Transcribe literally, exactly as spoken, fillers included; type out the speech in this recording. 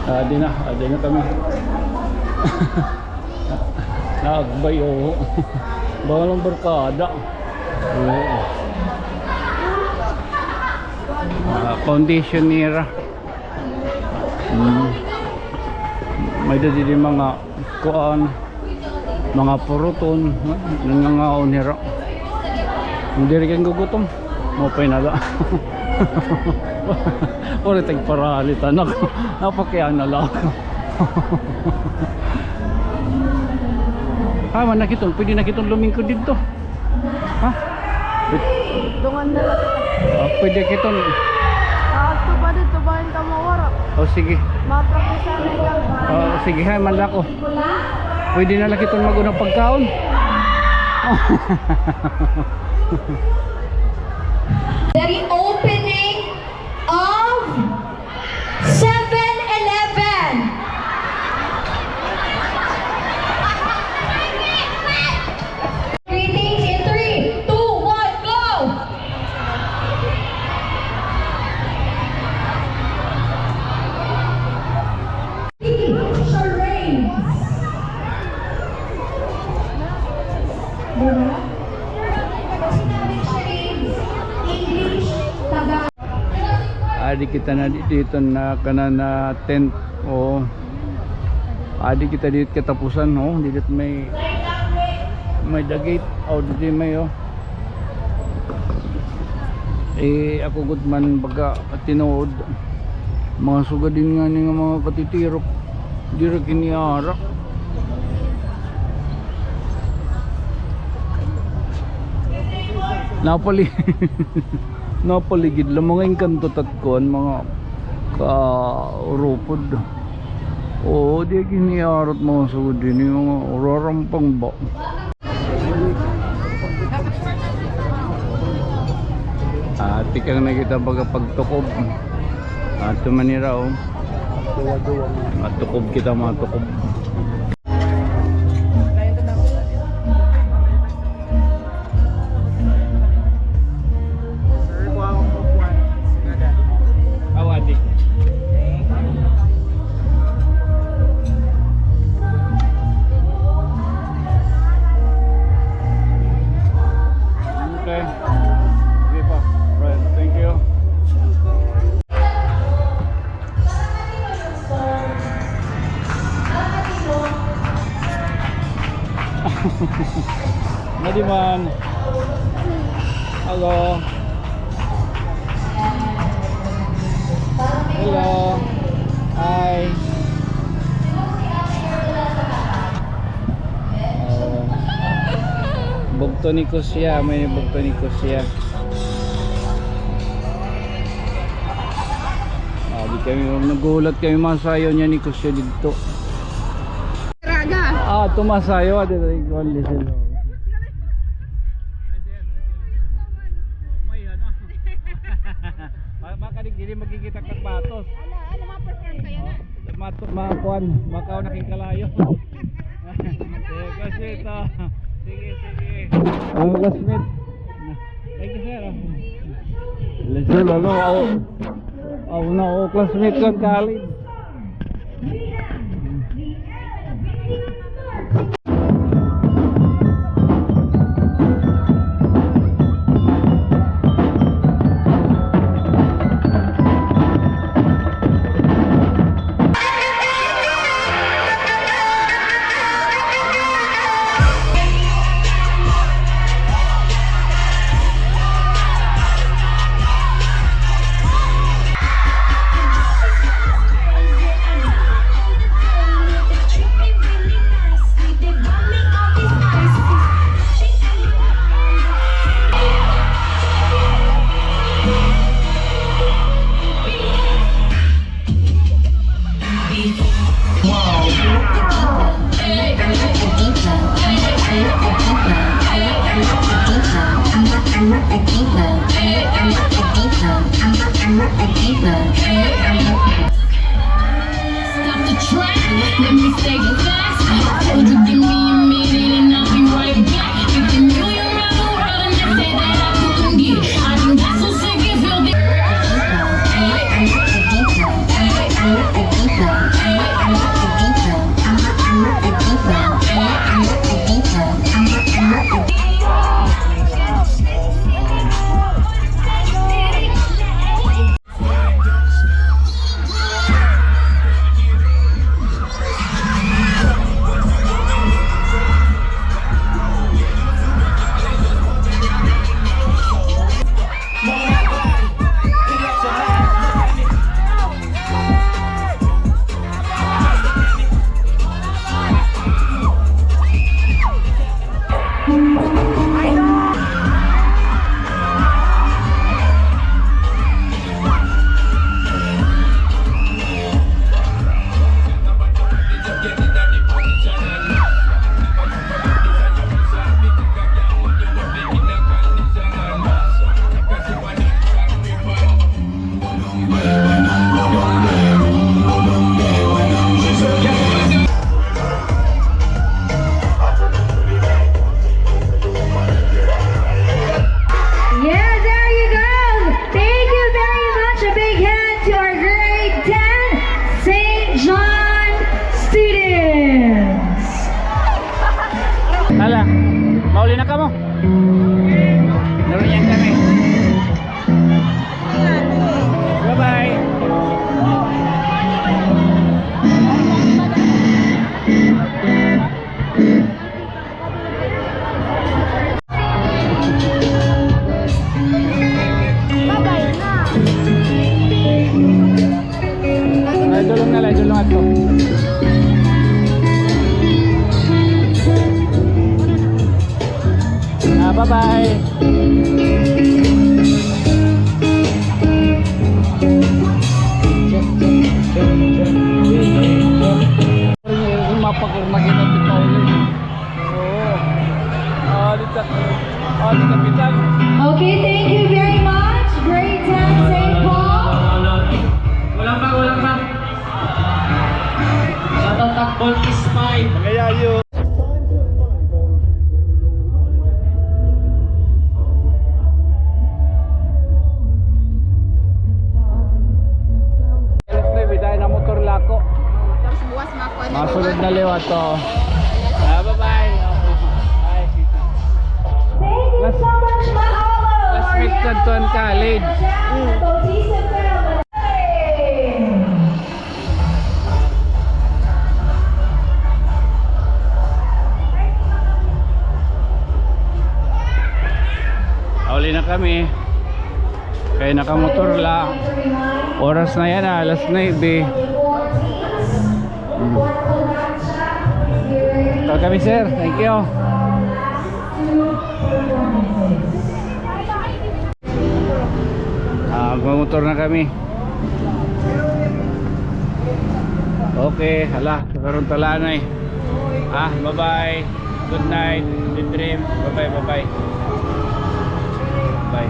Adi na, adi na kami. Naagbay, oo. Bawal an barkada. Oo. Ah, foundation nira. Mm. May-ada didi mga kuan, mga puruton, nangangaon hira. Diri kay gugutom. Maupay na la. Waray tagparalit, anak. Napakiana la. Ah, man na kiton. Pwede na kiton lumingkod didto. Ha? Dungan na la kita. Ah, pwede kiton. Ah, adto pa didto, bahin ka mawara. O, sige. Mapraktisan na ikaw. O, sige, hay, man la ako. Pwede na la kiton mag-una pagkaon. The reopening of Seven Eleven. Greetings in three, two, one, go! Charades. Diba? Pag sinabing charades, English, Tagalog. Adi kita na di-, didto na kanan na tent, o. Adi kita didto katapusan, o. Didto may, may dagit, o, didi may, o. Eh, ako gud man baga tinuod. Mga sugad ini ngani nga mga katitirok. Diri kini ara. Napali-, napaligid la mga engkanto tat kuan, mga kaurupod. Oo, di kini ara it mga sugad ini, mga urarampang ba. Ah, tikang na kita baga pagtukob. Adto man hira, o. Matukob kita, matukob. Aw, adi. Okay. Sige po. Right. Thank you. Madiman. Hello. Hello. Hi. Oh. Bugto ni Kusya, may bugto ni Kusya. Ah, di kami, naghulat kami, masayaw niya ni Kusya didto. Raga. Ah, tumasayaw, ah, dito, igual, listen. May ano. Ma-, makadig, dili magkikita kag batos. Ala, ano, ma-perform kaya na? Matu-, makuan, makaw na king kalayo. Sige, kasi ito. Sige, sige. Ang classmate. Thank you, sir. Sir, lalo, aw, aw, na, o, classmate ko, college. Na kamo. Naroon yan kami. Bye-bye. Bye-bye na. Ay, dulong na lang, dulong ato. Ah, bye-bye. Mapakor na kita ti Paolo. Oo. Ah, dito. Ah, dito, kapitan. Okay, thank you very much. Great time, Saint Paul. Wala pa, wala pa. Matatakbol is five. Magayayo. Biday na motor la ako. Tapos buwas, makuha na. Masulod na liwat to. Ah, bye-bye. Bye. Thank you so much, Mahalo, for your College. Bautista Film. Auli na kami. Kay nakamotor la. Oras na yana, alas nuebe. Hmm. Ito kami, sir. Thank you. Ah, magmotor na kami. Okay, hala, karon talanay. Ah, bye-bye. Good night. Sweet dream. Bye-bye, bye-bye. Bye.